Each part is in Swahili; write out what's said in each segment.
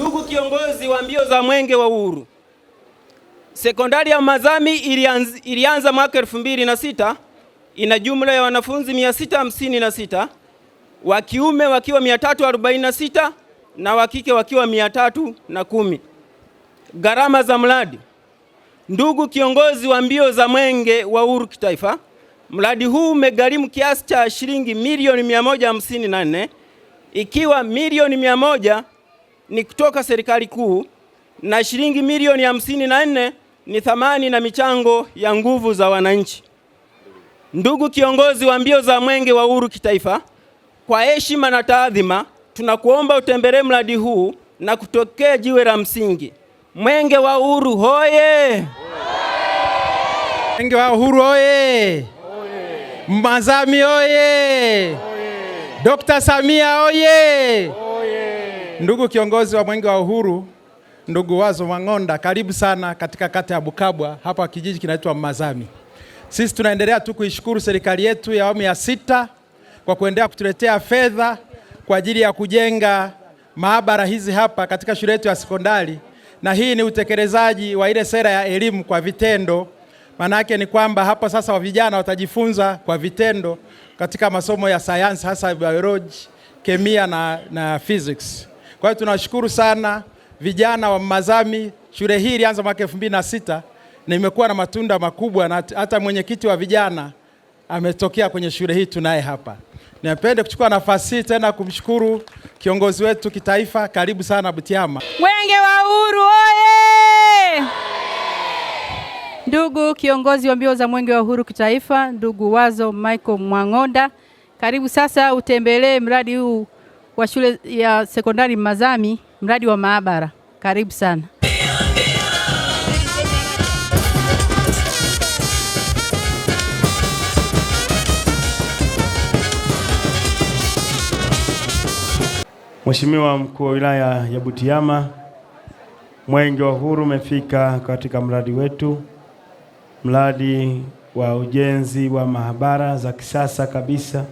Ndugu kiongozi wa mbio za Mwenge wa Uhuru, sekondari ya Mmazami ilianza mwaka 2006, ina jumla ya wanafunzi 656, wa kiume wakiwa 346 na wa kike wakiwa 310. Gharama za mradi. Ndugu kiongozi wa mbio za Mwenge wa Uhuru kitaifa, mradi huu umegharimu kiasi cha shilingi milioni 154, ikiwa milioni 100 ni kutoka serikali kuu na shilingi milioni 54 ni thamani na michango ya nguvu za wananchi. Ndugu kiongozi wa mbio za Mwenge wa Uhuru kitaifa, kwa heshima na taadhima tunakuomba utembelee mradi huu na kutokea jiwe la msingi. Mwenge wa Uhuru hoye! Mwenge wa Uhuru hoye! Mmazami hoye! Dr. Samia hoye! Ndugu kiongozi wa Mwenge wa Uhuru, ndugu Wazo Mwang'onda, karibu sana katika kata ya Bukabwa hapa kijiji kinaitwa Mmazami. Sisi tunaendelea tu kuishukuru serikali yetu ya awamu ya 6 kwa kuendelea kutuletea fedha kwa ajili ya kujenga maabara hizi hapa katika shule yetu ya sekondari, na hii ni utekelezaji wa ile sera ya elimu kwa vitendo. Maana yake ni kwamba hapa sasa vijana watajifunza kwa vitendo katika masomo ya sayansi, hasa biology, kemia na physics. Kwa hiyo tunashukuru sana vijana wa Mmazami. Shule hii ilianza mwaka 2006 na imekuwa na matunda makubwa, na hata mwenyekiti wa vijana ametokea kwenye shule hii tunaye hapa. Nipende kuchukua nafasi hii tena kumshukuru kiongozi wetu kitaifa. Karibu sana Butiama. Mwenge wa Uhuru oye! Ndugu kiongozi wa mbio za Mwenge wa Uhuru kitaifa, ndugu Wazo Michael Mwang'onda, karibu sasa utembelee mradi huu wa shule ya sekondari Mmazami, mradi wa maabara. Karibu sana. Mheshimiwa Mkuu wa Wilaya ya Butiama, Mwenge wa Uhuru umefika katika mradi wetu, mradi wa ujenzi wa maabara za kisasa kabisa.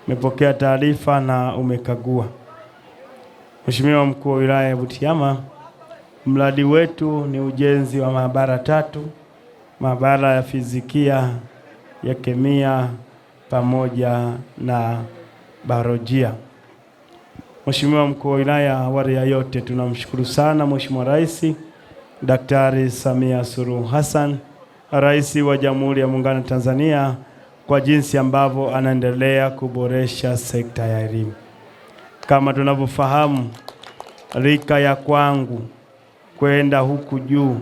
Umepokea taarifa na umekagua. Mheshimiwa Mkuu wa Wilaya ya Butiama, mradi wetu ni ujenzi wa maabara 3, maabara ya fizikia, ya kemia pamoja na biolojia. Mheshimiwa Mkuu wa Wilaya, awali ya yote tunamshukuru sana Mheshimiwa Rais Daktari Samia Suluhu Hassan, Rais wa Jamhuri ya Muungano wa Tanzania, kwa jinsi ambavyo anaendelea kuboresha sekta ya elimu. Kama tunavyofahamu, rika ya kwangu kwenda huku juu,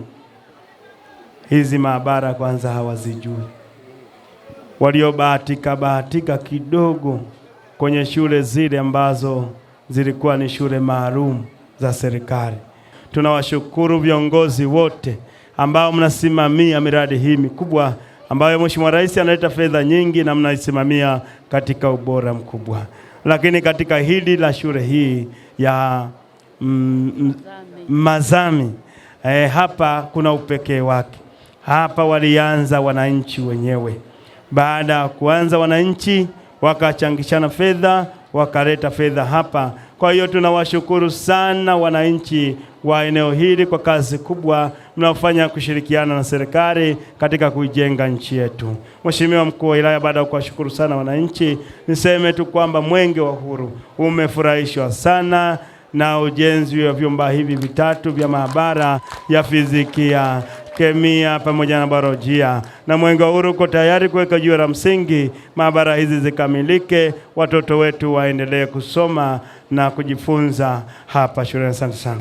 hizi maabara kwanza hawazijui. Waliobahatika bahatika kidogo kwenye shule zile ambazo zilikuwa ni shule maalum za serikali. Tunawashukuru viongozi wote ambao mnasimamia miradi hii mikubwa ambayo Mheshimiwa Rais analeta fedha nyingi na mnaisimamia katika ubora mkubwa. Lakini katika hili la shule hii ya Mmazami, hapa kuna upekee wake. Hapa walianza wananchi wenyewe. Baada ya kuanza wananchi wakachangishana fedha, wakaleta fedha hapa. Kwa hiyo tunawashukuru sana wananchi wa eneo hili kwa kazi kubwa mnaofanya kushirikiana na serikali katika kuijenga nchi yetu. Mheshimiwa Mkuu wa Wilaya, baada ya kuwashukuru sana wananchi, niseme tu kwamba Mwenge wa Uhuru umefurahishwa sana na ujenzi wa vyumba hivi vitatu vya maabara ya fizikia, kemia pamoja na biolojia. Na Mwenge wa Uhuru uko tayari kuweka jiwe la msingi maabara hizi zikamilike, watoto wetu waendelee kusoma na kujifunza hapa shuleni. Asante sana.